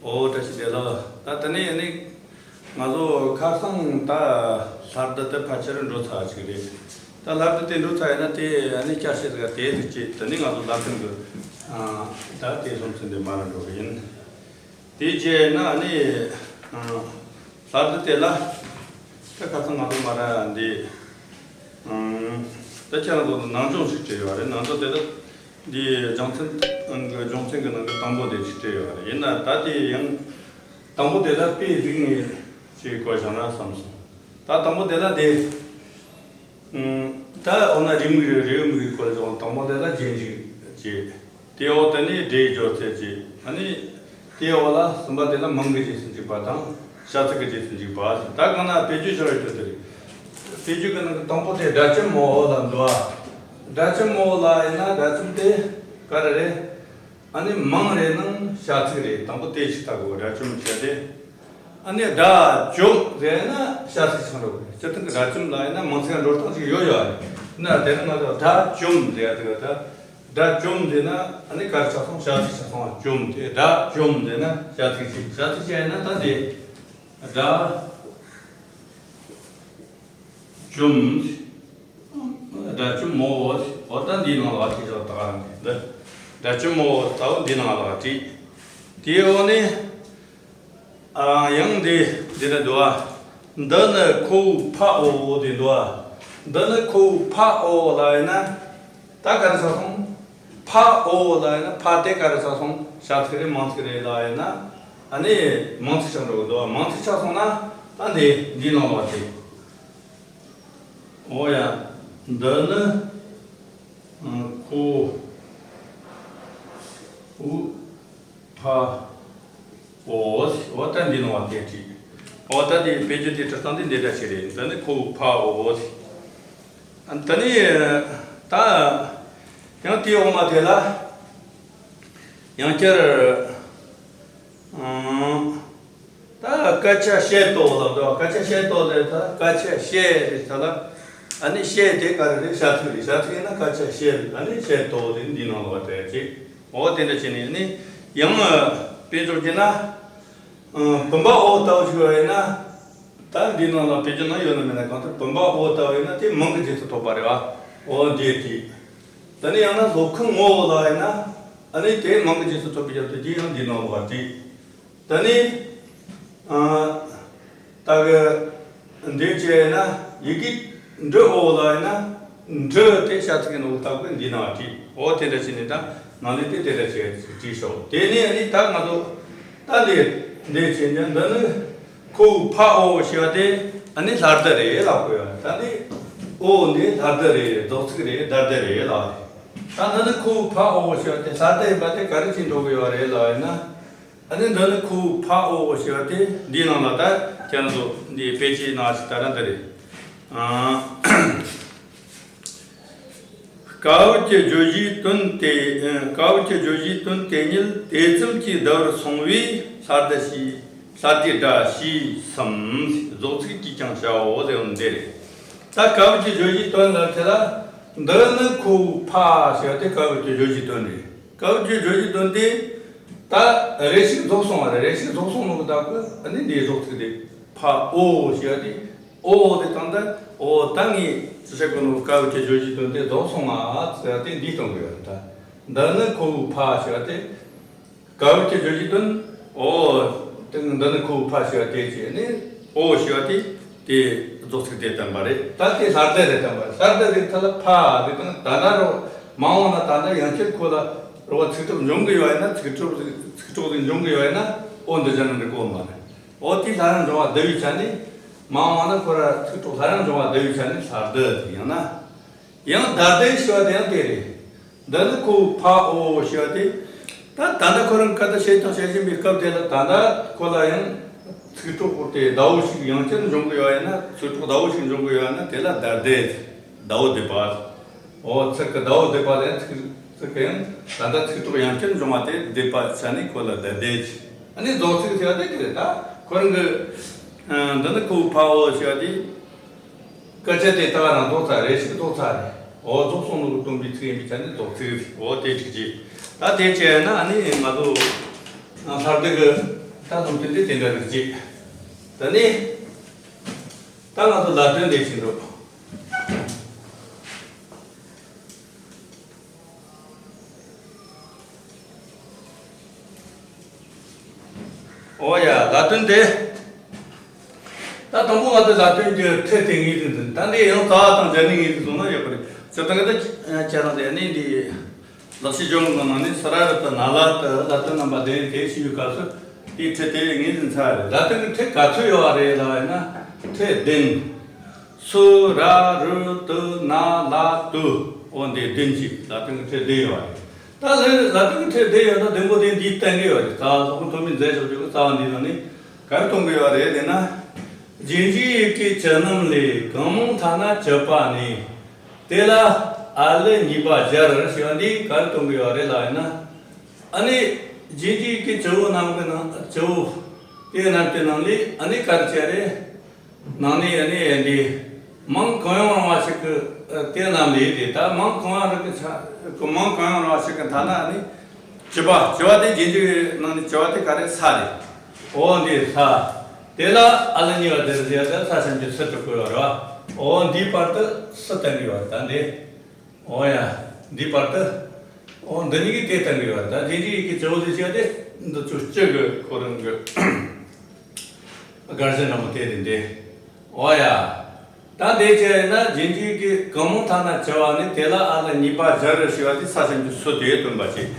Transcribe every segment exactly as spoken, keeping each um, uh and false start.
ཨོ་བཀྲ་ཤིས་བདེ་ལེགས། ད་དེ་ནས་ནི་ང་ཚོ་ཁ་སང་ད་ལྷ་བསྡུ་དེ་ཕལ་ཆེར་འགྲོ་ཚར་ཅིག་རེད། ད་ལྷ་བསྡུ་དེ་འགྲོ་ཚར་ཡིན་ན་དེ་ཨ་ནི་བསྐྱར་བཤད་ཟིག་དེ་ཟིག་བྱས། དེ་ནས་ང་ཚོ་ལྷ་བསྡུ་གི་ཨ་ད་དེ་སློབ་ཚན་དེ་མར་འགྲོ་གི་ཡིན། དེ་བྱས་ན་ཨ་ནི་ཨ་ལྷ་བསྡུ་དེ་ལ་ད་ཁ་སང་ང་ཚོ་མར་འདི་ཨ་ད་ཁྱེད་རང་ཚོ་ནང་སྦྱོང་ཞིག་བྲིས་ཡོད་རེད། ནང་སྦྱོང་དེ་ད་འདི་སྦྱོང་ཚན་ཨང་གི་སྦྱོང་ཚན་གི་ནང་གི་དང་པོ་དེ་ཅིག་བྲིས་ཡོད་རེད། ཡིན་ན་ད་དེ་ཡང་དང་པོ་དེ་ལ་དཔེ་རིགས་ངེས་ཅིག་བཀོད་བཞག་ན་བསམ་སོང་། ད་དང་པོ་དེ་ལ་དེ་ཨང་ད་འོ་ན་རེའུ་མིག་རེ་རེའུ་མིག་རེ་བཀོད་བཞག་དང་པོ་དེ་ལ་རྗེས་འཇུག་ཅིག་དེའི་འོག་དེ་ནས་སྒྲའི་སྦྱོར་ཚད་ཅིག་ཨ་ནི་དེའི་འོག་ལ་གསུམ་པ་དེ་ལ་མིང་གི་རྗེས་སུ་འཇུག་པ་དང་བྱ་ཚིག་གི་རྗེས་སུ་འཇུག་པ། ད་གང་ན་དཔེ་བརྗོད་བྱ་བའི་སྐྱོན་དེ་རེད། དཔེ་བརྗོད་ཀྱི་ནང་གི་དང་པོ་དེ་སྒྲ་ཅུང་མོ་འོ་ལ་འདུག་ཨ། སྒྲ་ཅུང་མོ་འོ་ལ་ཡིན་ན་སྒྲ་ཅུང་དེ་ག་རེ་རེད། ཨ་ནི་མིང་རེད་ནང་བྱ་ཚིག་རེད། དང་པོ་དེ་ཞིག་ལྟ་དགོས། སྒྲ་ཅུང་བྱས་ཏེ། ཨ་ནི་སྒྲ་ཅུང་ཟེར་ན་བྱ་ཚིག་ཆགས་འགྲོ་གི། སྤྱིར་བཏང་གི་སྒྲ་ཅུང་ལ་ཡིན་ན་མིང་ཚིག་འགྲོ་སྟངས་ཅིག་ཡོད་ཡོད་རེད། ན་དེ་ནི་ང་ཚོ་སྒྲ་ཅུང་ཟེར་ཡ་དེ་ག་ད། སྒྲ་ཅུང་ཟེར་ན་ཨ་ནི་ག་རེ་ཆགས་སོང་། བྱ་ཚིག་ཆགས་སོང་བ། ཅུང་དེ་སྒྲ་ཅུང་ཟེར་ན་བྱ་ཚིག་ཅིག་བྱ་ཚིག་ཅིག་ཡིན་ན་ད་དེ་སྒྲ་ཅུང་། སྒྲ་ཅུང་མོ་འོ། འོ་ད་འདིའི་ནང་ལ་བྲིས་ཆོག་ད་ག་རང་གི་འདི་སྒྲ་ཅུང་མོ་འོ་ལྟ་བུ་འདིའི་ནང་ལ་བྲིས། དེའི་འོག་ནས་ཨ་ཡང་འདི་འདི་ནི་འདུག་ཨ། འདི་ནི་ཁོ་བོའི་ཕ་འོ་འོ་དེ་འདུག་ཨ། འདི་ནི་ཁོ་བོའི་ཕ་འོ་འོ་ལ་ཡིན་ན། ད་ག་རེ་ཆགས་སོང་། ཕ་འོ་འོ་ལ་ཡིན་ན་ཕ་དེ་ག་རེ་ཆགས་སོང་། བྱ་ཚིག་རེད་མིང་ཚིག་རེད་ལ་ཡིན་ན། ཨ་ནི་མིང་ཚིག་ཆགས་འགྲོ་གི་འདུག་མིང་ཚིག་ཆགས་སོང་ན་ད་འདི་འདིའི་ནང་ལ་བ་དེ། འོ་ཡ། འདི་ནི་ཁོ་བོའི་ཕ་འོ། འོ་ད་འདི་ནང་བ་དེ་བྲིས། འོ་ད་དེ་དཔེ་བརྗོད་དེ་བྲི་སྟངས་དེ་འདི་འདྲ་ཞིག་རེད། འདི་ནི་ཁོ་བོའི་ཕ་འོ། ད་ནི་ད་ཡང་དེའི་འོག་མ་དེ་ལ་ཡང་བསྐྱར་ཨང་ད་སྐད་ཆ་བཤད་དོ་ལབ་དོ། སྐད་ཆ་བཤད་དོ་ལབ་ད་སྐད་ཆ་བཤད་རེད་ད་ལ། ཨ་ནི་བཤད་དེ་ག་རེ་རེད། བྱ་ཚིག་རེད། བྱ་ཚིག་ཡིན་ན་སྐད་ཆ་བཤད། ཨ་ནི་བཤད་དོ་དེ་འདི་ནང་ལ་བ་དེ་ཅིག་འོ་དེ་འདྲ་བྱས་ནས་ནི་ཡང་དཔེ་འཇོག་རྒྱུ་ན། ཨ་བུམ་པ་འོ་ལྟ་བུ་ཞིག་ཡོད་ན། ད་འདི་ནང་ལ་དཔེ་བརྗོད་ནང་ཡོད་ན་མེད་ན་གང་ལྟར་བུམ་པ་འོ་ལྟ་བུ་ཡིན་ན་དེ་མིང་གི་རྗེས་སུ་ཐོབ་པ་རེད་བ། འོ་འདི་དེ། ད་ནི་ཡང་ན་བཟོ་ཁང་ངོ་བོ་ལ་ཡིན་ན། ཨ་ནི་དེ་མིང་གི་རྗེས་སུ་ཐོབ་པའི་རྒྱབ་ཏུ་རྒྱུ་ཡང་འདི་ནང་ལ་བ་དེ། ད་ནི། ཨ། ད་གི། འདི་བྱས་ན་ཡི་གེ་འབྲུ་འོ་ལ་ཡིན་ན། འབྲུ་དེ་བྱ་ཚིག་གི་ནང་ལ་བཏགས་པའི་འདི་ནང་བྲིས། འོ་དེ་འདྲ་བྱས་ནས་ད་ནང་ལས་དེ་དེ་འདྲ་བྱས་བྲིས་ཤོག་དེ་ནས་ཨ་ནི་ད་ང་ཚོ་ད་འདི་འདི་བྱས་ན་འདི་ནི་ཁོ་བོའི་ཕ་འོ་ཞེས་པ་དེ་ཨ་ནི་ལྷ་བསྡུ་རེད་ལབ་དགོས་ཡ། ད་འདི་འོ་འདི་ལྷ་བསྡུ་རེད། རྫོགས་ཚིག་རེད། བརྡ་བསྡུ་རེད་ལབ་རེད། ད་འདི་ནི་ཁོ་བོའི་ཕ་འོ་ཞེས་པ་དེ་ལྷ་བསྡུ་ཡིན་པ་དེ་ག་རེ་བྱས་འགྲོ་གི་ཡོད་རེད་ལབ་ཡིན་ན། ཨ་ནི་འདི་ནི་ཁོ་བོའི་ཕ་འོ་ཞེས་པ་དེ་འདིའི་ནང་ལ་ད་ཁྱེད་རང་ཚོ་འདི་དཔེ་ཆའི་ནང་ཞིག་ལྟ་ན་འདི་རེད། ཨ། སྐབས་བབ་ཀྱི་བརྗོད་གཞིའི་དོན་དེ། སྐབས་བབ་ཀྱི་བརྗོད་གཞིའི་དོན་དེ་ཉིད་དེ་ཙམ་གྱིས་བསྡུ་བར་སོང་བས་ལྷ་བསྡུ་ཞེས། ལྷ་བསྡུའི་སྒྲ་ཞེས་སམ། རྫོགས་ཚིག་ཅེས་ཀྱང་བྱའོ་ཟེར་བ་འདི་རེད། ད་སྐབས་བབ་ཀྱི་བརྗོད་གཞིའི་དོན་ལ་དེ་ལ་འདི་ནི་ཁོ་བོའི་ཕ་ཞེས་པ་དེ་སྐབས་བབ་ཀྱི་བརྗོད་གཞིའི་དོན་རེད། སྐབས་བབ་ཀྱི་བརྗོད་གཞིའི་དོན་དེ། ད་རེ་ཞིག་རྫོགས་སོང་བ་རེད། རེ་ཞིག་རྫོགས་སོང་ནོ་གི་ད་གི་ཨ་ནི་འདིའི་རྫོགས་ཚིག་དེ་ཕ་འོ་ཞེས་པ་དེ། འོ་དེ་དང་ད་འོ་ད་ངས་ཅི་བྱེད་དགོས་ནོ། སྐབས་བབ་ཀྱི་བརྗོད་གཞིའི་དོན་དེ་རྫོགས་སོང་ང་ཟེར་ཏེ་འདི་གཏོང་གི་ཡོད་རེད། ད་འདི་ནི་ཁོ་བོའི་ཕ་ཞེས་པ་དེ། སྐབས་བབ་ཀྱི་བརྗོད་གཞིའི་དོན། འོ། དེ་འདི་ནི་ཁོ་བོའི་ཕ་ཞེས་པ་དེ་བྱས་ནས་འོ་ཞེས་པ་དེ་དེ་རྫོགས་ཚིག་དེ་བསྟན་པ་རེད། ད་དེ་ལྷ་བསྡུ་རེད་བསྟན་པ་རེད། ལྷ་བསྡུ་རེད། ད་ལ་ཕ་རེད་དང་ད་ལྟ་རོ་མ་འོངས་ན་ད་ལྟ་ཡང་བསྐྱར་ཁོ་ལ་རོ་བ་ཚིག་གྲོགས་འབྱུང་གི་ཡོད་ཡིན་ན། ཚིག་གྲོགས་ཚིག་གྲོགས་ཚིག་འབྱུང་གི་ཡོད་ཡིན་ན་འོ་འདི་བྱ་ན་འགྲིག་གོ་མ་རེད། འོ་དེ་སླར་ཡང་འབྱུང་བ་བསྡུ་བའི་ཆ་ནས་མ་འོངས་ན་ཁོ་ར་ཚིག་གྲོགས་སླར་ཡང་འབྱུང་བ་བསྡུ་བའི་ཆ་ནས་ལྷ་བསྡུ་ཡང་ན། ཡང་བརྡ་བསྡུ་ཞེས་པ་དེ་ཡང་དེ་རེད། འདི་ནི་ཁོ་བོའི་ཕ་འོ་ཞེས་པ་དེ། ད་ད་ལྟ་ཁོ་རང་ཁ་ད་བཤད་ཀྱང་བཤད་བཞིན་པའི་སྐབས་དེ་ལ་ད་ལྟ་ཁོ་ལ་ཡང་ཚིག་གྲོགས་སྐོར་དེ་ཟླ་བོ་ཞིག་ཡང་བསྐྱར་འབྱུང་གི་ཡོད་ཡིན་ན། ཚིག་གྲོགས་ཟླ་བོ་ཞིག་འབྱུང་གི་ཡོད་ཡིན་ན་དེ་ལ་བརྡ་བསྡུ། ཟླ་བོ་བསྡུས་པ། འོ་ཚིག་གི་ཟླ་བོ་བསྡུས་པ་ལ་ཚིག་ཚིག་གི་ཡང་ད་ལྟ་ཚིག་གྲོགས་ཡང་བསྐྱར་འབྱུང་བ་དེ་བསྡུས་པ་ཆ་ནས་ཁོ་ལ་བརྡ་བསྡུ། ཨ་ནི་རྫོགས་ཚིག་ཟེར་བ་དེ་དེ་རེད། ད་ཁོ་རང་གི་འདི་ནི་ཁོ་བོའི་ཕ་འོ་ཞེས་པ་དེ། སྐད་ཆ་དེ་ད་ག་རང་རྫོགས་ཚར་རེད། ཞིག་རྫོགས་ཚར་རེད། འོ་རྫོགས་སོང་ནོ་གི་སྟོན་པའི་ཚིག་ཡིན་པའི་ཆ་ནས་རྫོགས་ཚིག་རེད། འོ་དེ་འགྲིག་ཅིག་ད་དེ་བྱས་ན་ཨ་ནི་ང་ཚོ་ལྷ་བསྡུ་གི་ ད་ལུང་དོན་དེ་དེ་འདྲ་རིགས་གཅིག་ད་ནི། ད་ང་ཚོ་ལ་དོན་དེ་བྱེད་འགྲོ། ཨོ་ཡ། ལ་དོན་དེ། ད་དང་པོ་ང་ཚོ་ལ་དོན་གྱི་ཁྲིད་དེ་ངེས་དུ་འཛིན། ད་འདི་ཡང་རྩ་བ་དང་སྦྱར་ནས་ངེས་དུ་བཟུང་ན་ཡོད་པ་རེད། ཇི་ལྟར་ད་ཁྱེད་རང་དེ་ནི་འདི་ལག་ཤེས་སྦྱོང་གི་ནང་ནས་ས་ར་རི་ཏི་ན་ལ་ཏི་ལ་དོན་རྣམ་པ་བདུན་དེ་ཞུ་བའི་སྐབས་སུ་དེའི་ཁྲིད་དེ་ངེས་དུ་འཛིན་ཚར་རེད། ལ་དོན་གྱི་ཁྲིད་ག་ཚོད་ཡོད་པ་རེད་ལབ་ཡིན་ན་ཁྲིད་བདུན། སུ་ར་རུ་ཏུ་ན་ལ་ཏུ། འོ་འདི་བདུན་གཅིག་ལ་དོན་གྱི་ཁྲིད་བདུན་ཡོད་པ་རེད། ད་ལ་ལ་དོན་གྱི་ཁྲིད་བདུན་ཡོད་ན་བདུན་པོ་དེ་འདིའི་སྟེང་གི་ཡོད་རེད། རྩ་བ་སློབ་དཔོན་ཐོན་མིས་མཛད་ཆོག་ཆོག་གི་རྩ་བ་འདིའི་ནང་ནས་ག་རེ་གཏོང་གི་ཡོད་རེད་ཟེར་ན། རྗེས་འཇུག་ཡི་གེ་བཅུ་རྣམས་ལས་གང་མང་ཐ་ན་བཅུ་པ་ནས། དེ་ལ་ཨ་ལི་གཉིས་པ་སྦྱར་ཞེས་པ་འདི་ག་རེ་གཏོང་གི་ཡོད་རེད་ལབ་ཡིན་ན། ཨ་ནི་རྗེས་འཇུག་ཡི་གེ་བཅུ་བོ་རྣམས་ཀྱི་ནང་བཅུ་བོ་དེ་རྣམས་ཀྱི་ནང་ལས་ཨ་ནི་ག་རེ་བྱས་རེད། ནང་ནས་ཨ་ནི་ཨ་འདི་མང་གང་ཡང་རུང་བ་ཞིག་གི་ཨ་དེ་རྣམས་ལས་དེ། ད་མང་གང་ཡང་རུང་གི་ཆ་མང་གང་ཡང་རུང་བ་ཞིག་གི་མཐའ་ན་ཨ་ནི་བཅུ་པ། བཅུ་པ་དེ་རྗེས་འཇུག་ནང་ནས་བཅུ་པ་དེ་ག་རེ། ས་རེད། འོ་འདི་ས། དེ་ལ་ཨ་ལི་གཉིས་པ་དེ་རེད་ཟེར་ཡ་དེ་ས་ཞབས་ཀྱུ་སུ་གྲུབ་དགོས་པ་རེད་བ། འོ་འདིའི་བར་དུ་སུ་བསྟན་དགོས་པ་རེད། ད་འདི། འོ་ཡ། འདིའི་བར་དུ། འོ་འདི་གཉིས་ཀྱིས་དེ་བསྟན་དགོས་པ་རེད། ད་རྗེས་འཇུག་ཡི་གེ་བཅུ་བོ་ཟེར་བྱས་ཏེ་འདི་ཚོ་སྤྱི་གི་ཁོ་རང་གི་དགར་གཞི་འདྲ་མོ་དེ་རེད་འདི། འོ་ཡ། ད་འདི་བྱས་ན་རྗེས་འཇུག་གི་གང་མང་ཐ་ན་བཅུ་པ་ནི་དེ་ལ་ཨ་ལི་གཉིས་པ་སྦྱར་ཞེས་པ་དེ་ས་ཞབས་ཀྱུ་སུ་དེ་སྟོན་པ་བྱེད།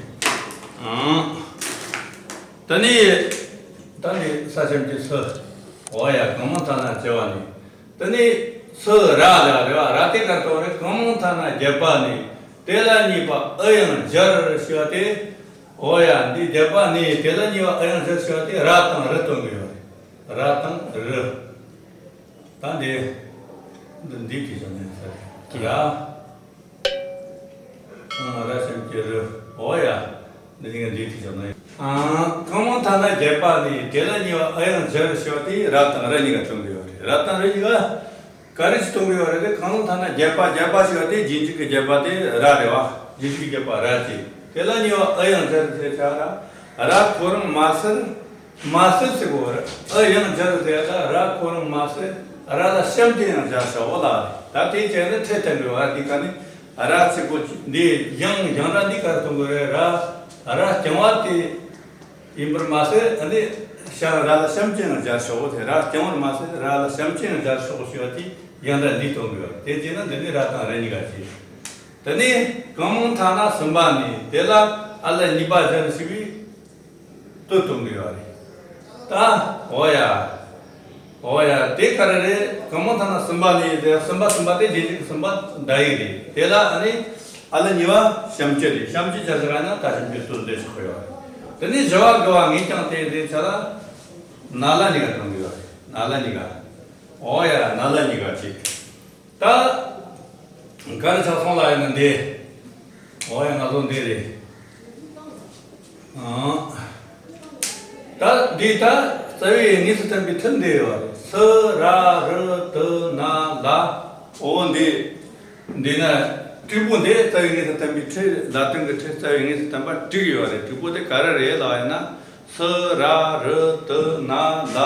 ཨང་། ད་ནི། ད་ནི་ས་ཞབས་ཀྱུ་སུ། འོ་ཡ། གང་མང་ཐ་ན་བཅུ་པ་ནི། ད་ནི་སུ་ར་ལ་རེད་བ། ར་དེ་གར་གཏོང་རེད། གང་མང་ཐ་ན་བརྒྱད་པ་ནི། དེ་ལ་གཉིས་པ་ཨུ་ཡང་སྦྱར་ཞེས་པ་དེ། འོ་ཡ། འདི་བརྒྱད་པ་ནི་དེ་ལ་གཉིས་པ་ཨུ་ཡང་སྦྱར་ཞེས་པ་དེ་ར་དང་རི་སྟོན་གྱི་ཡོད་རེད། ར་དང་རི། ད་འདི། འདི་འདི་དེ་ཙམ་ཡིན་ས་རེད། ར། ཨང་། ར་ཞབས་ཀྱུ་རུ། འོ་ཡ། འདི་གཉིས་ཀ་འདི་དེ་ཙམ་ཡིན། ཨང་། གང་མང་ཐ་ན་བརྒྱད་པ་ནི་དེ་ལ་གཉིས་པ་ཨུ་ཡང་སྦྱར་ཞེས་པ་དེ་ར་དང་རི་གཉིས་ཀ་སྟོན་གྱི་ཡོད་རེད། ར་དང་རི་གཉིས་ཀ་ག་རེ་ཞིག་སྟོན་གྱི་ཡོད་རེད། དེ་གང་མང་ཐ་ན་བརྒྱད་པ། བརྒྱད་པ་ཞེས་པ་དེ་རྗེས་འཇུག་གི་བརྒྱད་པ་དེ་ར་རེད་བ། རྗེས་འཇུག་གི་བརྒྱད་པ་ར་ཅིག་དེ་ལ་གཉིས་པ་ཨུ་ཡང་སྦྱར་ཞེས་བྱ་ར། ར་ཁོ་རང་མ་ཟེར། མ་ཟེར་ཟེར་གོ། ཨུ་ཡང་སྦྱར་ཟེར་ད་ར་ཁོ་རང་མ་ཟེར། ར་ལ་ཞབས་ཀྱུ་ཡང་སྦྱར་ཤོག་ལ། ད་དེ་བྱས་ན་ཁྲིད་བསྟན་དགོས་པ། འདི་ག་ནི་ར་ཚིག་པོ་འདི་ཡང་ཡང་སྒྲ་འདི་གར་གཏོང་དགོས་རེད། ར་ར་རྐྱང་བ་དེ་ཡིན་པར་མ་ཟད། ཨ་ནི་ཞབས་ར་ལ་ཞབས་ཀྱུ་ཡང་སྦྱར་ཤོག་དེ་ར་རྐྱང་བར་མ་ཟད་ར་ལ་ཞབས་ཀྱུ་ཡང་སྦྱར་ཤོག་ཞེས་པ་དེ་ཡང་སྒྲ་འདི་གཏོང་དགོས་པ། དེ་བྱས་ན་འདི་ནི་ར་དང་རི་གཉིས་ཀ་བྱས། དེ་ནས་གང་མང་ཐ་ན་གསུམ་པ་ནི་དེ་ལ་ཨ་ལི་གཉིས་པ་སྦྱར་ཞེས་པའི་དུ་གཏོང་གི་ཡོད་རེད། ད་འོ་ཡ། འོ་ཡ། དེ་ག་རེ་རེད། གང་མང་ཐ་ན་གསུམ་པ་ནི་དེ་གསུམ་པ། གསུམ་པ་དེ་རྗེས་འཇུག་གི་གསུམ་པ་བརྡ་ཡིག་རེད། དེ་ལ་ཨ་ནི་ཨ་ལི་གཉིས་པ་ཞབས་ཀྱུ་རེད། ཞབས་ཀྱུ་སྦྱར་ཟེར་ན་ད་ཞབས་ཀྱུ་སུ་འདི་ཞིག་གོ་ཡོད་རེད། དེ་ནས་བཞི་པ་དགུ་པ་ངེས་ཀྱང་དེ་རེད་ཚ་ལ་ན་ལ་གཉིས་ཀ་གཏོང་གི་ཡོད་རེད། ན་ལ་གཉིས་ཀ་འོ་ཡ། ན་ལ་གཉིས་ཀ་ཅིག་ད་ག་རེ་ཆགས་སོང་ལབ་ཡིན་ན་འདི། འོ་ཡ། ང་ཚོ་འདི་རེད། ཨང་། ད་འདི་ད་རྩ་བའི་དངོས་སུ་བསྟན་པའི་ཁྲིད་འདི་ཡོད་རེད། སུ་ར་རུ་ཏུ་ན་ལ། འོ་འདི། འདི་ན་དྲུག་པོ་འདི་རྩ་བའི་དངོས་སུ་བསྟན་པའི་ཁྲིད། ལ་དོན་གྱི་ཁྲིད་རྩ་བའི་དངོས་སུ་བསྟན་པ་དྲུག་ཡོད་རེད། དྲུག་པོ་དེ་ག་རེ་རེད་ལབ་ཡིན་ན། སུ་ར་རུ་ཏུ་ན་ལ།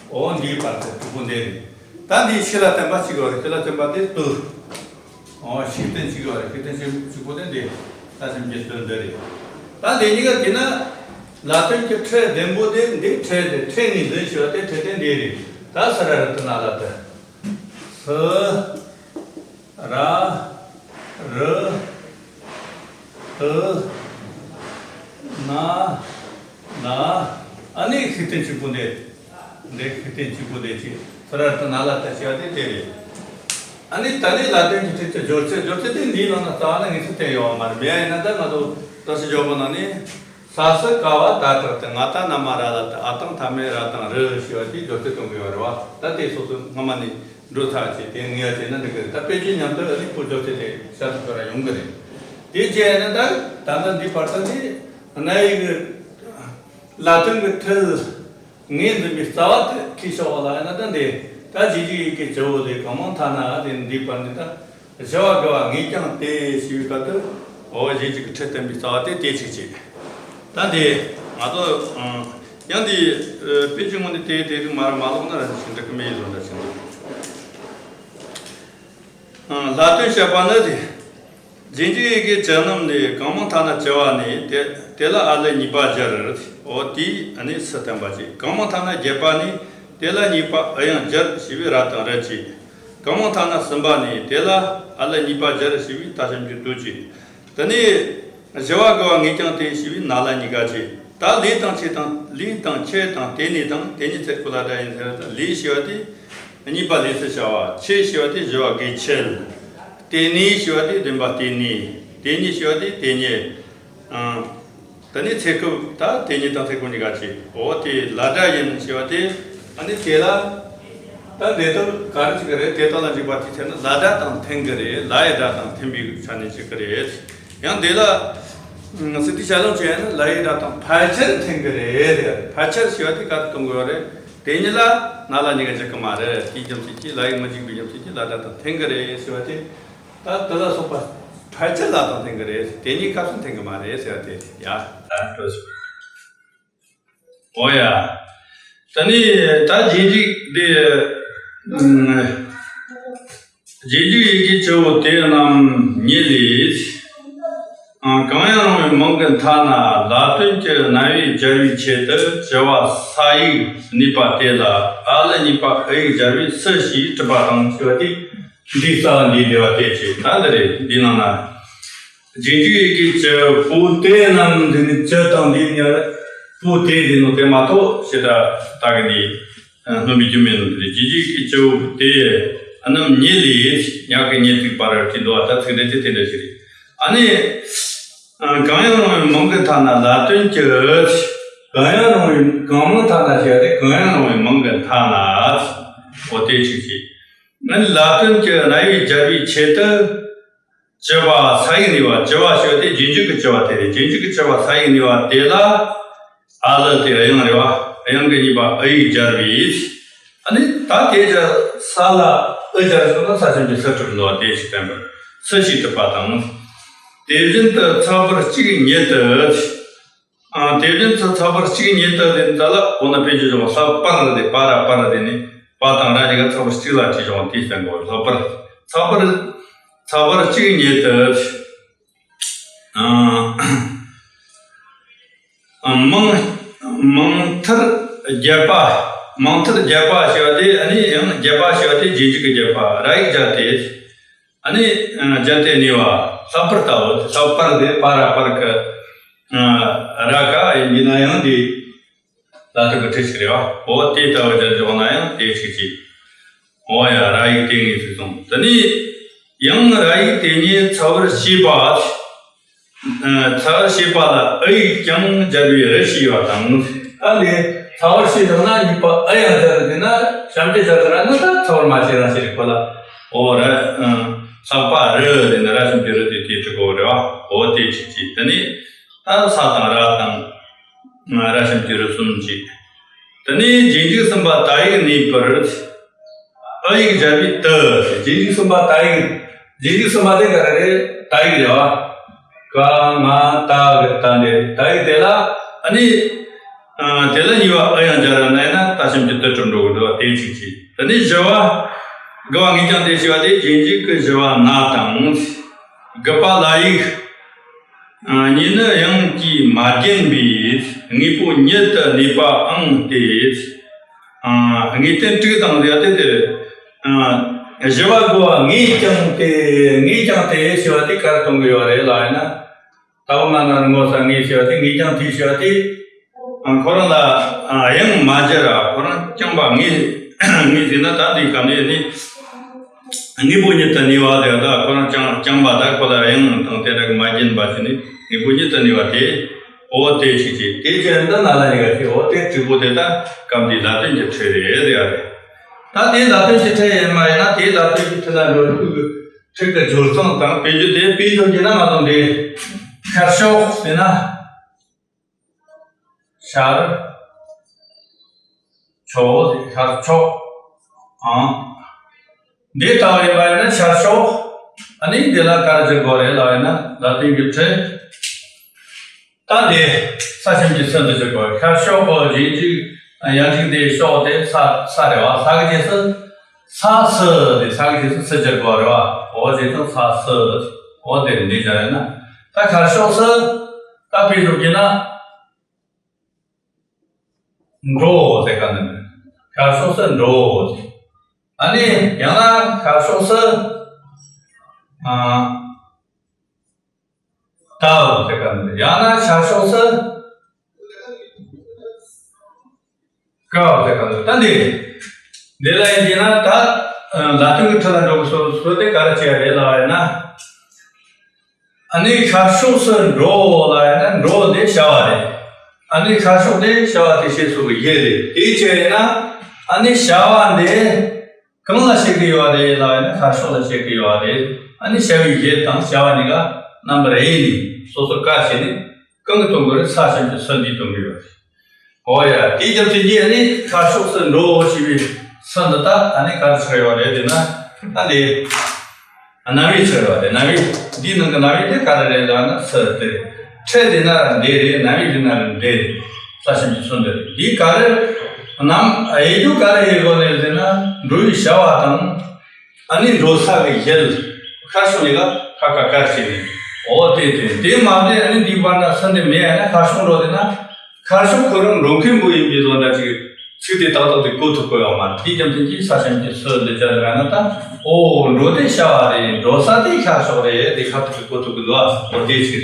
འོ་འདིའི་བར་དུ་དྲུག་པོ་འདི་རེད། ད་འདི་ཤི་ལ་བསྟན་པ་གཅིག་ཡོད་རེད། ཤི་ལ་བསྟན་པ་དེ་ཏུ། འོ་ཤུགས་བསྟན་གཅིག་ཡོད་རེད། ཤུགས་བསྟན་གཅིག་པོ་དེ་འདི་ད་སེམས་ཀྱི་དོན་འདི་རེད། ད་འདི་གཉིས་ཀ་དེ་ན་ལ་དོན་གྱི་ཁྲིད་བདུན་པོ་དེ་འདི་ཁྲིད་དེ་ཁྲིད་ངེས་འཛིན་ཞུ་བ་དེ་ཁྲིད་དེ་འདི་རེད། ད་སུ་ར་རུ་ཏུ་ན་ལ་ཏུ། སུ། ར། རུ། ཏུ། ན། ལ། ཨ་ནི་ཤུགས་བསྟན་གཅིག་པོ་འདི། འདི་ཤུགས་བསྟན་གཅིག་པོ་འདི་ཅིག་སུ་ར་རུ་ཏུ་ན་ལ་ཏུ་ཞེས་པ་དེ་དེ་རེད། ཨ་ནི་ད་ནི་ལ་དོན་གྱི་ཁྲིད་ཀྱི་སྦྱོར་ཚུལ། སྦྱོར་ཚུལ་དེ་འདིའི་ནང་ན་རྩ་བ་ནས་ངེས་ཚུལ་བསྟན་ཡོད་པ་མ་རེད། མེད་ཡ་ཡིན་ན་ད་ང་ཚོ་རྩ་ཤེ་སྦྱོར་བ་ནང་ནས། ས་སུ་ཀ་བ་ད་དྲག་ཏུ་ང་ད་ན་མ་ར་ལ་ཏུ་ཨ་དང་མཐའ་མེད་ར་དང་རུ་ཞེས་པ་དེ་སྦྱོར་ཚུལ་གཏོང་གི་ཡོད་རེད་བ། ད་དེ་སོ་སོ་སྔ་མ་ནས་འགྲོ་ཚར་བྱས་དེ་ངེས་པ་བྱས་ན་འགྲིག་གི་རེད། ད་དཔེ་ཆའི་མཉམ་དུ་ཨ་ནི་ཁོ་སྦྱོར་ཚུལ་དེ་ཤར་དུ་ཤོར་ར་ཡོང་གི་རེད། དེ་བྱས་ན་ད་ད་ལྟ་འདི་བར་དུ་ནི་རྣ་བའི་གི་ལ་དོན་གྱི་ཁྲིད་ངེས་འཛིན་པའི་རྩ་བ་དེ་ཁྲིད་ཤོག་ལ་ཡིན་ན། ད་འདི་ད་རྗེས་འཇུག་ཡི་གེ་བཅུ་བོ་ལས་གང་མང་ཐ་ན་དེ་འདི་བར་འདི་ད། བཞི་པ་དགུ་པ་ངེས་ཀྱང་དེ་ཞེས་པའི་སྐབས་དུ། འོ་རྗེས་འཇུག་གི་ཁྲིད་བསྟན་པའི་རྩ་བ་དེ་དེ་གཅིག་བྱས། ད་འདི་ང་ཚོ་ཨང་ ཡང་འདི་དཔེ་ཆའི་ངོས་ནས་དེ་དེ་རིགས་མ་ར་མ་ལོག་ན་ར་ཞིག་འགྲིག་གི་མེད་ཡིན་ལོ་འདྲ་ཞིག་འདུག་ལྷ་དོན་བཤད་པ་ནི་རེད། རྗེས་འཇུག་ཡི་གེ་བཅུ་རྣམས་ལས། གང་མང་ཐ་ན་བཅུ་པ་ནས། དེ་དེ་ལ་ཨ་ལི་གཉིས་པ་སྦྱར། འོ་དེས་ཨ་ནི་སུ་བསྟན་པ་བྱེད། གང་མང་ཐ་ན་བརྒྱད་པ་ནས། དེ་ལ་གཉིས་པ་ཨུ་ཡང་སྦྱར་ཞེས་པའི་ར་དང་རི་བྱས། གང་མང་ཐ་ན་གསུམ་པ་ནས། དེ་ལ་ཨ་ལི་གཉིས་པ་སྦྱར་ཞེས་པའི་ད་ཞབས་ཀྱུ་དུ་བྱས། དེ་ནས་བཞི་པ་དགུ་པ་ངེས་ཀྱང་སྟེ་ཞེས་པའི་ན་ལ་གཉིས་ཀ་བྱས། ད་ལས་དང་ཆོས་དང་། ལས་དང་ཆོས་དང་། དེ་ནས་དང་། དེ་ཉིད་ཚེ་འཁོར་ལ་སྒྲ་ཡིན་ཟེར་བ་དང་། ལས་ཞེས་པ་དེ་གཉིས་པ་ལས་སུ་བྱ་བ། ཆོས་ཞེས་པ་དེ་བཞི་པ་དགུའི་ཆེད། དེ་ནས་ཞེས་པ་དེ་བདུན་པ་དེ་ནས། དེ་ཉིད་ཞེས་པ་དེ་དེ་ཉིད། ཨང་། དེ་ནས་ཚེ་འཁོར། ད་དེ་ཉིད་དང་ཚེ་འཁོར་གཉིས་ཀ་བྱས། འོ་དེ་ལ་སྒྲ་ཡིན་ཞེས་པ་དེ། ཨ་ནི་དེ་ལ་ད་འདི་ལྟར་ག་རེ་བྱེད་ཀྱི་རེད། དེ་དག་ལ་འཇུག་པ་དེའི་ཚེ་ན་ལ་སྒྲ་དང་མཐུན་གྱི་རེད། ལ་ཡི་སྒྲ་དང་མཐུན་པའི་ཆ་ནས་བྱེད་ཀྱི་རེད། ཡང་འདི་ལ་སི་ཏུ་ཤ་ལོང་བྱས་ན་ལ་ཡི་སྒྲ་དང་ཕལ་ཆེར་མཐུན་གྱི་རེད། ཕལ་ཆེར་ཞེས་པ་དེ་ག་རེ་གཏོང་དགོས་པ་རེད། དེ་ཉིད་ལ་ན་ལ་གཉིས་ཀ་འཇུག་གི་མ་རེད། དེའི་རྒྱུ་མཚན་གྱིས་ལ་ཡི་མི་འཇུག་པའི་རྒྱུ་མཚན་གྱིས་ལ་སྒྲ་དང་མཐུན་གྱི་རེད་ཞེས་པ་དེ། ད་དེ་ལ་སོགས་པ་ཕལ་ཆེར་ལ་དང་མཐུན་གྱི་རེད། དེ་གཉིས་སྐབས་སུ་མཐུན་གྱི་མ་རེད་ཟེར་བ་དེ་ཡ། ད་འགྲོ་སོང་། འོ་ཡ། ད་ནི་ད་རྗེས་འཇུག་དེ། རྗེས་འཇུག་ཡི་གེ་བཅུ་པོ་དེ་རྣམས་ཉིད་ལས། གང་ཡང་རུང་བའི་མིང་གི་མཐའ་ན་ལ་དོན་གྱི་རྣམ་དབྱེ་སྦྱར་བའི་ཆེད་དུ་བྱ་བ་ས་ཡིག་གནས་པ་དེ་ལ་ཨ་ལི་གཉིས་པ་ཨུ་ཡིག་སྦྱར་བས་སུ་ཞེས་གྲུབ་པ་དང་ཞེས་པ་དེ། འདིའི་རྩ་བ་འདིའི་འགྲེལ་བ་དེ་བྱས། ད་འདི་རེད། འདིའི་ནང་ན་རྗེས་འཇུག་ཡི་གེ་བཅུ་པོ་དེ་རྣམས། འདི་ནི་བཅུ་དང་འདིའི་ཉེར་པོ་དེ་འདི་ནོ་དེ་མ་གཏོགས་ཞེ་དྲག་ད་གི་འདི་སྣོན་པའི་རྒྱུ་མེད་ནོ་དེ་རེད། རྗེས་འཇུག་ཡི་གེ་བཅུ་པོ་དེ་རྣམས་ཉིད་ལས། ཉག་གི་ཉིད་ཚིག་པ་ར་བྲིས་འདུག་པ། ད་ཚིག་འགྲེལ་དེ་དེ་འདྲ་ཞིག་རེད། ཨ་ནི། གང་ཡང་རུང་བའི་མིང་གི་མཐའ་ན་ལ་དོན་གྱི། གང་ཡང་རུང་བའི། གང་མང་ཐ་ན་ཞེས་ཏེ། གང་ཡང་རུང་བའི་མིང་གི་མཐའ་ན། འོ་དེ་ཆིག་ཅིག་ཨ་ནི་ལ་དོན་གྱི་རྣམ་དབྱེ་སྦྱར་བའི་ཆེད་དུ། བཅུ་པ་ས་ཡིག་གནས་པ། བཅུ་པ་ཞེས་ཏེ་རྗེས་འཇུག་གི་བཅུ་པ་དེ་རེད། རྗེས་འཇུག་གི་བཅུ་པ་ས་ཡིག་གནས་པ་དེ་ལ། ཨ་ལི་དེ་དབྱངས་རེད་བ། དབྱངས་ཀྱི་གཉིས་པ་ཨུ་ཡིག་སྦྱར་བས། ཨ་ནི་ད་དེ་ཀྱི་ས་ལ་ཨུ་སྦྱར་སོང་ན་ས་ཞབས་ཀྱུ་སུ་གྲུབ་འདུག་པ། དེ་ཞིག་བསྟན་པར་སུ་ཞེས་གྲུབ་པ་དང་། དེ་བཞིན་དུ་ཚེག་བར་གཅིག་ཉིད་དུ། ཨ། དེ་བཞིན་དུ་ཚེག་བར་གཅིག་ཉིད་དུ་དེ་ད་ལ་འོ་ན་ཕན་ཆད་བྱུང་བ། ལྷག་པར་དེ་པ་ར་པར་དེ་ནི་པ་དང་ར་གཉིས་ཀ་ཚེག་བར་གཅིག་ལ་བྲིས་བྱུང་བ་དེ་བསྟན་དགོས། ལྷག་པར་ཚེག་བར་ཚེག་བར་གཅིག་ཉིད་དུ། ཨ། མིང་མིང་མཐར་བརྒྱད་པ། མིང་མཐར་བརྒྱད་པ་ཞེས་པ་དེ། ཨ་ནི་ཡང་བརྒྱད་པ་ཞེས་པ་དེ་རྗེས་འཇུག་གི་བརྒྱད་པ། ར་ཡིག་སྦྱར་ཏེ། ཨ་ནི་སྦྱར་ཏེ་གནས་པ། ལྷག་པར་ལྟ་བུ། ལྷག་པར་དེ་པ་ར་པར་གི་ར་ག་ཡིན་ན་ཡང་དེ། ལ་དོན་གྱི་ཕྲད་ཅིག་རེད་བ། འོ་དེ་ལྟ་བུ་སྦྱར་འཇོག་ན་ཡང་དེ་ཆིག་ཅིག་འོ་ཡ། ར་ཡིག་དེ་ངེས་སུ་སོང་། དེ་ནས་ཡང་ར་ཡིག་དེ་ཉིད་ཚེག་བར་ཤེས་པ། ཚེག་བར་ཤེས་པ་ལ་ཨུ་ཡིག་ཀྱང་སྦྱར་བས་རི་ཞེས་པ་དང་། ཨ་ནི་ཚེག་བར་ཤེས་བཏང་ན་གཉིས་པ་ཨུ་ཡང་སྦྱར་ཏེ་ན་ཞབས་ཀྱུ་སྦྱར་ཟེར་ན་ད་ཚེག་བར་མ་ཤེས་རང་ཤེས་རེད་ཁོ་ལ། འོ་ར། ལྷག་པ་རི་དེ་ནི་ར་ཞབས་ཀྱུ་རི་དེ་དེ་དྲུག་གོ་རེད་བ། འོ་དེ་ཆིག་ཅིག་དེ་ནས་ད་ས་དང་ར་དང་། ར་ཞབས་ཀྱུ་རི་གསུམ་ཅིག་དེ་ནས་རྗེས་འཇུག་གསུམ་པ་ད་ཡིག་གནས་པར། ཨུ་ཡིག་སྦྱར་བའི་དུ། རྗེས་འཇུག་གསུམ་པ་ད་ཡིག་རྗེས་འཇུག་གསུམ་པ་དེ་ག་རེ་རེད། ད་ཡིག་རེད་བ། ག་ང་ད་གི་ད་འདི་ད་ཡིག་དེ་ལ། ཨ་ནི། དེ་ལ་གཉིས་པ་ཨུ་ཡང་སྦྱར་བ་ན་ཡིན་ན་ད་ཞབས་ཀྱུ་དུ་གྲུབ་འགྲོ་གི་འདུག་དེ་ཆིག་ཅིག་དེ་ནས་བཞི་པ། དགུ་པ་ངེས་ཀྱང་སྟེ་ཞེས་པ་དེ་རྗེས་འཇུག་གི་བཞི་པ་ན་དང་། དགུ་པ་ལ་ཡིག་གཉིས་ནི་དབྱངས་ཀྱིས་མ་བརྒྱན་པའི་དངོས་པོ་ཉིད་དུ་གནས་པའང་སྟེ། ཨ། ངེས་དོན་དྲུག་དང་ཡ་དེ་དེ། ཨ། བཞི་པ་དགུ་པ་ངེས་ཀྱང་སྟེ། ངེས་ཀྱང་སྟེ་ཞེས་པ་དེ་ག་རེ་གཏོང་གི་ཡོད་རེད་ལབ་ཡིན་ན། ད་བ་མ་ན་རུ་ངོ་ས་ངེས་ཞེས་པ་དེ། ངེས་ཀྱང་སྟེ་ཞེས་པ་དེ། ཨ། ཁོ་རང་ལ། ཨ། དབྱངས་མ་སྦྱར་ར་ཁོ་རང་རྐྱང་པ་ངེས། ངེས་ཟེར་ན་ད་འདི་ག་ནས་ནི། དངོས་པོ་ཉིད་དུ་གནས་པ་དེ་ད་ཁོ་རང་རྐྱང་རྐྱང་པ་ད་ཁོ་ལ་དབྱངས་དང་དེ་འདྲ་གི་མ་བརྒྱན་པ་ཞིག་ནི་དངོས་པོ་ཉིད་དུ་གནས་པ་དེ། འོ་དེ་ཆིག་ཅིག་དེ་ཅན་འདི་ན་ལ་ཉི་ག་ཅིག་འོ་དེ་དྲུག་པོ་དེ་ད་སྐབས་འདིའི་ལ་དོན་གྱི་ཕྲད་རེད་ཟེར་ཡ་རེད། ད་དེ་ལ་དོན་གྱི་ཕྲད་ཡིན་མ་ཡིན་ན་དེ་ལ་དོན་གྱི་ཕྲད་ལ་འགྲོ་ཁུལ་གྱི་ཕྲད་ཀྱི་སྦྱོར་ཚང་དང་དཔེ་བརྗོད་དེ་དཔེ་བརྗོད་ཀྱི་ན་མ་གཏོང་དེ་ཤར་ཕྱོགས་ཟེར་ན། ཤར་ཕྱོགས་ཟེར། ཤར་ཕྱོགས། ཨང་། འདི་ལྟ་བུ་ཡིན་པ་ཡིན་ན་ཤར་ཕྱོགས། ཨ་ནི་འདི་ལ་ག་རེ་བྱེད་དགོས་རེད་ལབ་ཡིན་ན་ལ་དོན་གྱི་ཕྲད། ད་དེ་ས་ཆེན་གྱི་ཚུལ་དུ་བྱེད་དགོས། ཤར་ཕྱོགས་ཀྱི་རྗེས་འཇུག་ཡང་འཇུག་དེ་ཕྱོགས་དེ་ས་ས་རེད་བ། ས་གི་རྗེས་སུ་ས་སུ་དེ་ས་གི་རྗེས་སུ་སུ་སྦྱར་དགོས་རེད་བ། འོ་རྗེས་སུ་ས་སུ། འོ་དེ་འདི་སྦྱར་ཡིན་ན། ད་ཤར་ཕྱོགས་སུ་ད་དཔེ་བཞག་གི་ན། འགྲོ་ཟེར་ག་ནི་རེད། ཤར་ཕྱོགས་སུ་འགྲོ་ཟེར། ཨ་ནི་ཡང་ན་ཤར་ཕྱོགས་སུ་ཨ་ད་ཟེར་ག་ནི་རེད། ཡང་ན་ཤར་ཕྱོགས་སུ་ཀ་ཟེར་ག་ནི་རེད། ད་འདི་འདི་ལ་ཡིན་གྱི་ན་ད་ལ་དོན་གྱི་ཁྲིད་ལ་འགྲོ་གི་སོ་སོ་དེ་ག་རེ་བྱས་རེད་ལབ་ཡིན་ན། ཨ་ནི་ཤར་ཕྱོགས་སུ་འགྲོ་ལ་ཡིན་ན་འགྲོ་དེ་བྱ་བ་རེད། ཨ་ནི་ཤར་ཕྱོགས་དེ་བྱ་བ་དེ་བྱེད་ཚུལ་གྱི་ཡུལ་རེད། དེ་བྱས་ཡིན་ན་ཨ་ནི་བྱ་བ་འདི་གང་ལ་བྱེད་ཀྱི་ཡོད་རེད་ལ་ཡིན་ན་ཤར་ཕྱོགས་ལ་བྱེད་ཀྱི་ཡོད་རེད། ཨ་ནི་བྱ་བའི་ཡུལ་དང་བྱ་བ་གཉིས་ཀ་རྣམ་པར་དབྱེ་ནས་སོ་སོར་བཀར་བྱས་ནས་གང་གི་སྟོན་དགོས་རེད། ས་ཆེན་གྱི་ཚུལ་འདིའི་སྟོན་གྱི་ཡོད་རེད། ཨོ་ཡ། དེའི་རྒྱུ་མཚན་གྱིས་ནི་ཤར་ཕྱོགས་སུ་འགྲོ་ཞེས་པའི་ཚུལ་འདི་དག་ཨ་ནི་ག་རེ་ཆགས་ཡོད་རེད་ཟེར་ན། ཨ་ནི་རྣམ་དབྱེ་ཆགས་ཡོད་རེད། རྣམ་དབྱེ་འདིའི་ནང་གི་རྣམ་དབྱེ་དེ་ག་རེ་རེད་ལབ་ན་ཚུལ་དེ་རེད། ཕྲད་དེ་ན་འདི་རེད། རྣམ་དབྱེ་དེ་ན་འདི་རེད། ས་ཆེན་གྱི་ཚུལ་འདི་རེད། འདི་ག་རེ་རྣམ་དབྱེ་རྒྱུ་ག་རེ་ཡོད་དགོས་རེད་ཟེར་ན། འགྲོ་བའི་བྱ་བ་དང་། ཨ་ནི་འགྲོ་ས་གི་ཡུལ་ཤར་ཕྱོགས་གཉིས་ཀ་ཁ་ཁ་བཀར་བྱས་ནས། འོ་དེ་དེ་དེ་མ་རེད། ཨ་ནི་འདིའི་བར་ན་ས་འདི་མེད། ཨ་ནི་ཤར་ཕྱོགས་འགྲོ་དེ་ན་ཤར་ཕྱོགས་ཁོ་རང་འགྲོ་མཁན་པོ་ཡིན་པའི་བཟོ་འདྲ་ཅིག་ཚིག་དེ་ཏག་ཏག་དེ་གོ་ཐུབ་ཀྱི་ཡོད་མ་རེད། དེའི་རྒྱུ་མཚན་གྱིས་ས་ཆེན་གྱི་ཚུལ་འདི་སྦྱར་ན་ད། འོ་འགྲོ་དེ་བྱ་བ་རེད། འགྲོ་ས་དེ་ཤར་ཕྱོགས་རེད། དེ་ཁ་ཐུག་གི་གོ་ཐུབ་ཀྱི་འདུག་ཨ། འོ་དེ་ཅིག་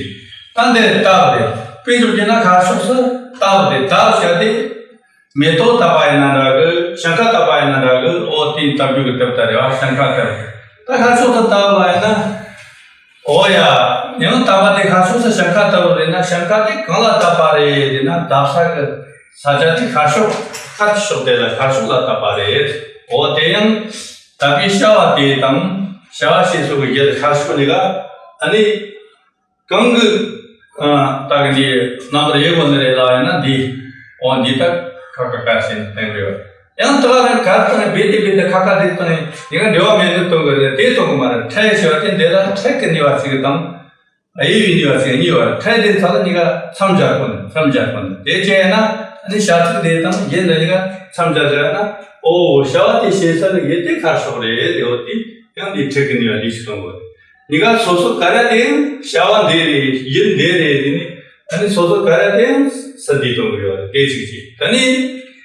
རེད། ད་འདི་སྟབས་རེད། དཔེ་བཞག་གི་ན་ཤར་ཕྱོགས་སུ་སྟབས་རེད། སྟབས་བྱ་དེ། མེ་ཏོག་བཏབ་པ་ཡིན་ན་འདྲ་གི། ཞིང་ཁ་བཏབ་པ་ཡིན་ན་འདྲ་གི། འོ་དེ་བཏབ་རྒྱུ་གི་དེབ་ལྟར་རེད་བ། ཞིང་ཁ་བཏབ། ད་ཤར་ཕྱོགས་སུ་བཏབ་པ་ཡིན་ན། འོ་ཡ། ཡང་བཏབ་པ་དེ་ཤར་ཕྱོགས་སུ་ཞིང་ཁ་བཏབ་རེད་ན། ཞིང་ཁ་དེ་གང་ལ་བཏབ་པ་རེད་ཟེར་ན། བཏབ་ས་གི་ས་ཆ་དེ་ཤར་ཕྱོགས། ཤར་ཕྱོགས་དེ་ལ་ཤར་ཕྱོགས་ལ་བཏབ་པ་རེད། འོ་དེ་ཡང་བཏབ་པའི་བྱ་བ་དེ་དང་བྱ་བ་བྱེད་ཚུལ་གྱི་ཡུལ་ཤར་ཕྱོགས་གཉིས་ཀ་ཨ་ནི། གང་གི་ཨ་ད་གི་འདི་རྣམ་པར་དབྱེ་དགོས་ནི་རེད་ལབ་ཡིན་ན་འདི། འོ་འདི་ལྟར་ཁ་ཁ་ཁ་ཞེས་བསྟན་དགོས། ཡང་དེ་ལ་ནི་གར་བཏང་ཡང་རྦད་དེ་རྦད་དེ་ཁ་ཁ་རེ་བཏང་ཡང་འདི་ག་འབྲེལ་བ་མེད་ནི་སྟོན་གི་རེད། དེ་སྟོན་གི་མ་རེད། ཕྲད་ཞེས་པ་དེ་འདི་ལ་ཕྲད་ཀྱི་ནུས་པ་ཞིག་དང་། དབྱེ་བའི་ནུས་པ་ཞིག་གཉིས་པ་རེད། ཕྲད་དེ་ཚ་ལ་གཉིས་ཀ་མཚམས་སྦྱར་དགོས་ནི། མཚམས་སྦྱར་དགོས་ནི། དེ་བྱས་ན་ཨ་ནི་བྱ་ཚིག་དེ་དང་ཡུལ་འདི་གཉིས་ཀ་མཚམས་སྦྱར་བྱས་ན། འོ་བྱ་བ་དེ་བྱེད་ས་ནི་ཡུལ་དེ་ཤར་ཕྱོགས་རེད། དེ་འོ་དེ་ཡང་འདི་ཕྲད་ཀྱི་ནུས་པ་འདི་ཞིག་སྟོན་དགོས་རེད། གཉིས་ཀ་སོ་སོ་ག་རེ་དེ་བྱ་བ་འདི་རེད། ཡུལ་འདི་རེད། དེ་ནི་ཨ་ནི་སོ་སོ་ག་རེ་དེ་ས་འདི་སྟོན་གི་ཡོད་རེད། དེ་གཅིག་གཅིག་ད་ནི་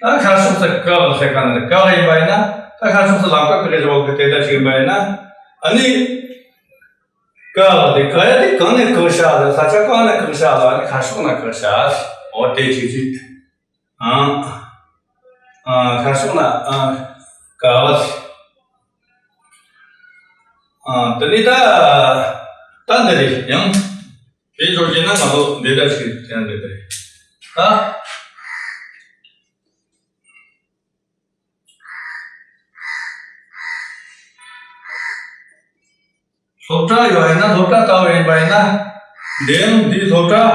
ཨ་ཤར་ཕྱོགས་སུ་ཀ་ཟེར་ག་ནི་ཀ་ཡིན་པ་ཡིན་ན། ད་ཤར་ཕྱོགས་སུ་ལམ་ཀ་ཀ་གི་བྱ་བ་གི་དེ་འདྲ་ཞིག་ཡིན་པ་ཡིན་ན། ཨ་ནི་ཀ་དེ་ག་རེ་དེ་གང་ནས་གང་ཤར་ལ། ས་ཆ་གང་ནས་གང་ཤར་ལ། ཨ་ནི་ཤར་ཕྱོགས་ན་གང་ཤར། འོ་དེ་གཅིག་གཅིག་ཨང་། ཨང་། ཤར་ཕྱོགས་ན་ཨང་། ག་བ། ཨང་། དེ་ནི་ད་ད་འདི་རེད། ཡང་དེ་འགྲོ་རྒྱུ་ན་ང་ཚོ་འདི་འདྲ་ཞིག་ཡང་འདི་འདྲ་རེད། ད་སློབ་གྲྭ་ཡོད་ཡིན་ན། སློབ་གྲྭ་ལྟ་བུ་ཡིན་པ་ཡིན་ན། འདི་ཡང་འདིའི་སློབ་གྲྭ་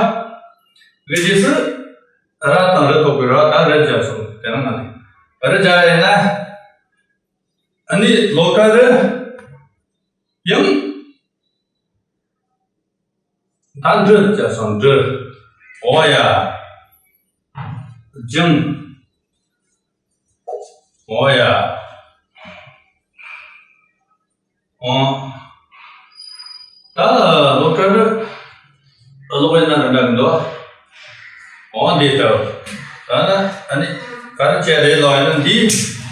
གི་རྗེས་སུ་ར་དང་རི་ཐོགས་པའི་ར། ད་རི་སྦྱར་སོང་། དེ་རང་ང་ནི་རི་སྦྱར་ཡིན་ན། ཨ་ནི་སློབ་གྲྭ་རི་ཡང་། ད་འབྲི་བྱས་སོང་། འབྲི། འོ་ཡ། སྦྱང་། འོ་ཡ། འོ། ད་སློབ་གྲྭ་རི་ཀློག་པའི་ནང་རི་འདྲ་གི་འདུག་འོ་འདི་ལྟ་བུ། ད་ནི་ཨ་ནི་ག་རེ་བྱས་རེད་ལབ་ཡིན་ན། འདི་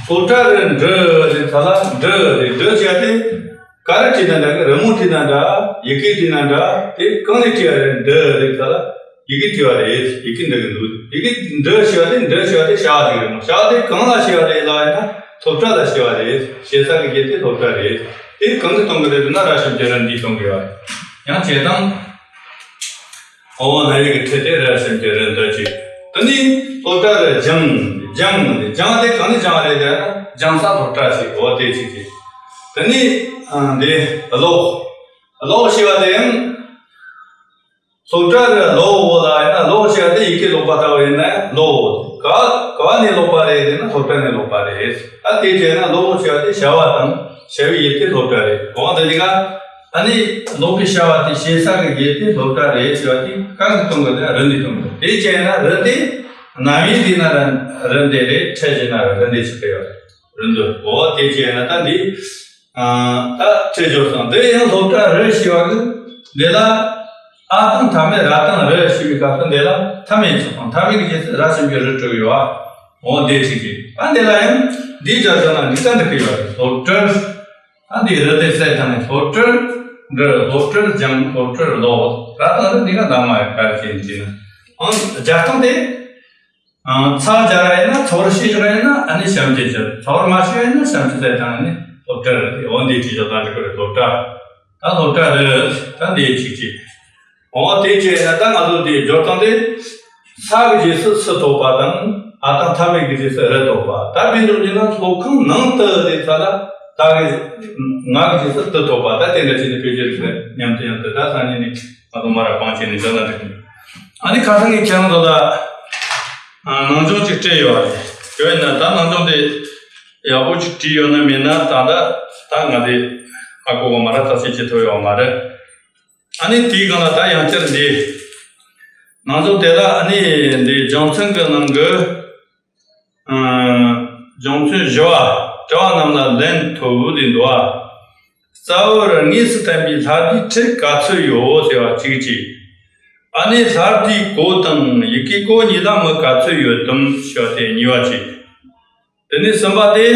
སློབ་གྲྭ་རི་འབྲི་ཟེར་ཚ་ལ་འབྲི་རེད། འབྲི་བྱས་ཏེ། ག་རེ་བྲིས་ན་འདྲ་གི། རི་མོ་བྲིས་ན་འདྲ། ཡི་གེ་བྲིས་ན་འདྲ། དེ་གང་ནས་བྲིས་པ་རེད། འབྲི་རེད་ཚ་ལ་ཡི་གེ་བྲིས་པ་རེད། ཡི་གེ་འབྲི་གི་འདུག་ཡི་གེ་འབྲི་ཞེས་པ་དེ། འབྲི་ཞེས་པ་དེ་བྱ་བ་ཞིག་རེད་མོ། བྱ་བ་དེ་གང་ལ་ཞེས་པ་རེད་ལབ་ཡིན་ན། སློབ་གྲྭ་ལ་ཞེས་པ་རེད། ཞེ་ས་གི་ཡུལ་དེ་སློབ་གྲྭ་རེད། དེ་གང་གི་སྟོན་གི་རེད་ན། ར་ཞབས་ཀྱུ་རི་འདིས་སྟོན་གི་ཡོད་རེད། ཡང་བྱས་ཙང་། འོ་ན་ཡི་གེ་ཁྲིད་དེ་ར་ཞབས་ཀྱུ་རི་འདི་བྱས། དེ་ནས་སློབ་གྲྭ་རི་སྦྱང་། སྦྱང་། སྦྱང་དེ་གང་ནས་སྦྱང་བ་རེད་ཟེར་ན། སྦྱང་ས་སློབ་གྲྭ་ཞིག་འོ་དེ་ཅིག་བྱས། དེ་ནས་ཨ་འདི་ཀློག་ཀློག་ཞེས་པ་དེ་ཡང་། སློབ་གྲྭ་རི་ཀློག་ལབ་ཡིན་ན། ཀློག་ཞེས་པ་དེ་ཡི་གེ་ཀློག་པ་ལྟ་བུ་ཡིན་ན་ཀློག་ག་ག་ནས་ཀློག་པ་རེད་ཟེར་ན། སློབ་གྲྭ་ནས་ཀློག་པ་རེད། ཨ་དེ་བྱས་ན་ཀློག་ཞེས་པ་དེ་བྱ་བ་དང་བྱ་བའི་ཡུལ་དེ་སློབ་གྲྭ་རེད། གང་དེ་གཉིས་ཀ་ ཨ་ནི་སློབ་དཔོན་བྱ་བ་དེ་ཞེ་ས་གི་རྒྱས་ཏེ་སློབ་གྲྭ་རེད་ཅེས་པ་དེ་གང་གི་སྟོང་གི་རེད། རི་འདི་སྟོང་གི་རེད། དེ་བྱས་ན་རི་དེ་རྣམ་དབྱེ་འདི་ན་རི་འདི་རེད། ཕྲད་བྱས་ན་རི་འདི་ཞིག་གི་ཡོད་རེད། རི་འདི་འོ་དེ་བྱས་ན་ད་འདི་ད་ཁྲིད་སྦྱོར་སོང་། འདི་ཡང་སློབ་གྲྭ་རི་ཞེས་པ་གི་འདི་ལ་ཨ་དང་མཐའ་མེད་ར་དང་རི་ཞེས་པའི་སྐབས་སུ་འདི་ལ་མཐའ་མེད་ཅིག་དང་མཐའ་མེད་ཀྱི་རྗེས་སུ་ར་ཞེས་པའི་རི་སྤྲོད་ཡོད་པ། འོ་འདི་ཁྲིད་ཀྱི་ད་འདི་ལ་ཡང་འདིའི་སྦྱར་བྱ་ན་འདི་ལྟར་འདི་གི་ཡོད་རེད། སློབ་གྲྭར། ད་འདི་རི་དེ་གསལ་བཏང་ནས་སློབ་གྲྭར་འབྲི། སློབ་གྲྭར་སྦྱང་། སློབ་གྲྭར་ཀློག་ར་དང་རི་འདི་ག་འདང་མ་ཡོད་ག་རེ་བྱེད་ཀྱི་ན། ཨང་སྦྱར་སྟངས་དེ། ཨང་ཚ་སྦྱར་ཡིན་ན་ཚོར་ཤེས་སྦྱར་ཡིན་ན་ཨ་ནི་ཞབས་ཀྱུ་སྦྱར། ཚོར་མ་ཤེས་ཡིན་ན་ཞབས་ཀྱུ་གསལ་བཏང་ནས་སློབ་གྲྭར། འོ་འདི་ཁྲིད་སྦྱོར་དང་འདི་ག་རེད། སློབ་གྲྭ། ད་སློབ་གྲྭ་རི། ད་འདི་ཁྲིད་ཀྱི། འོ་དེ་བྱས་ན་ད་ང་ཚོ་འདི་སྦྱོར་སྟངས་དེ། ས་གི་རྗེས་སུ་སུ་ཐོབ་པ་དང་། ཨ་དང་མཐའ་མེད་ཀྱི་རྗེས་སུ་རི་ཐོབ་པ། ད་དཔེ་འཇོག་བྱས་ན་སློབ་ཁང་ནང་དུ་དེ་ས་ལ་ད་གི་ང་གི་རྗེས་སུ་དུ་ཐོབ་པ། ད་དེ་འདྲ་བྱས་ནས་དཔེ་ཆ་རིག་པ་མཉམ་དུ་མཉམ་དུ་ད་སང་ཉིན་ནས་ང་ཚོ་མ་ར་པང་བྱས་ནས་སྦྱང་ན་འགྲིག་གི། ཨ་ནི་ཁ་སང་ངས་ཁྱེད་རང་ཚོ་ལ་ནང་སྦྱོང་ཅིག་སྤྲད་ཡོད་རེད། ཡོད་ན་ད་ནང་སྦྱོང་དེ་ཡག་པོ་ཅིག་བྲིས་ཡོད་ན་མེད་ན་ད་ད་ད་ང་དེ་ཧ་གོ་གི་མ་རེད། ད་ཤེས་ཀྱི་ཐུབ་ཡོད་མ་རེད། ཨ་ནི་དེའི་སྒང་ལ་ད་ཡང་བསྐྱར་འདི། ནང་སྦྱོང་དེ་ལ་ཨ་ནི་འདི་སྦྱོང་ཚན་གྱི་ནང་གི། ཨ། སྦྱོང་ཚན་བཞི་པ། དྲི་བ་རྣམས་ལ་ལན་ཐོབ་འདི་འདུག་ཨ། རྩ་བར་དངོས་སུ་བསྟན་པའི་ལྷ་ལྡན་ཁྲི་ག་ཚོད་ཡོད་ཟེར་བ་གཅིག་གཅིག་ཨ་ནི་ལྷ་ལྡན་གོ་དང་ཡི་གེ་གོ་གཉིས་ལ་མི་ག་ཚོད་ཡོད་དམ་ཞེས་པ་དེ་གཉིས་པ་གཅིག་དེ་ནས་གསུམ་པ་དེ།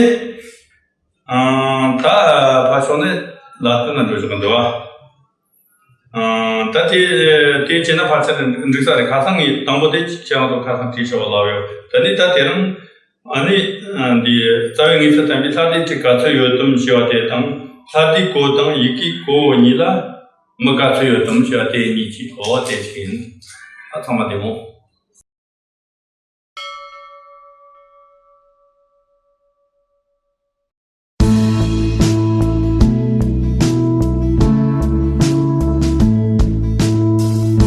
ཨང་། ད་ཕར་ཕྱོགས་ནས་ལ་སྟོན་ན་འགྲོ་ཆོག་གི་འདུག་ཨ། ཨང་། ད་དེ་དེ་བྱས་ན་ཕལ་ཆེར་འགྲིག་ས་རེད། ཁ་སང་ངས་དང་པོ་དེ་ཁྱེད་རང་ཚོ་ཁ་སང་བྲིས་བཞག་པ་ལབ་ཡོད། ད་ནི་ད་དེ་རིང་ཨ་ནི་འདི་རྩ་བའི་དངོས་སུ་བསྟན་པའི་ལྷ་ལྡན་ཁྲི་ག་ཚོད་ཡོད་དམ་ཞེས་པ་དེ་དང་། ལྷ་ལྡན་གོ་དང་ཡི་གེ་གོ་གཉིས་ལ་མི་ག་ཚོད་ཡོད་དམ་ཞེས་པ་དེ་གཉིས་ཀྱི་འོ་དེ་ཞིག་ཡིན། ད་ཚང་མ་བདེ་མོ།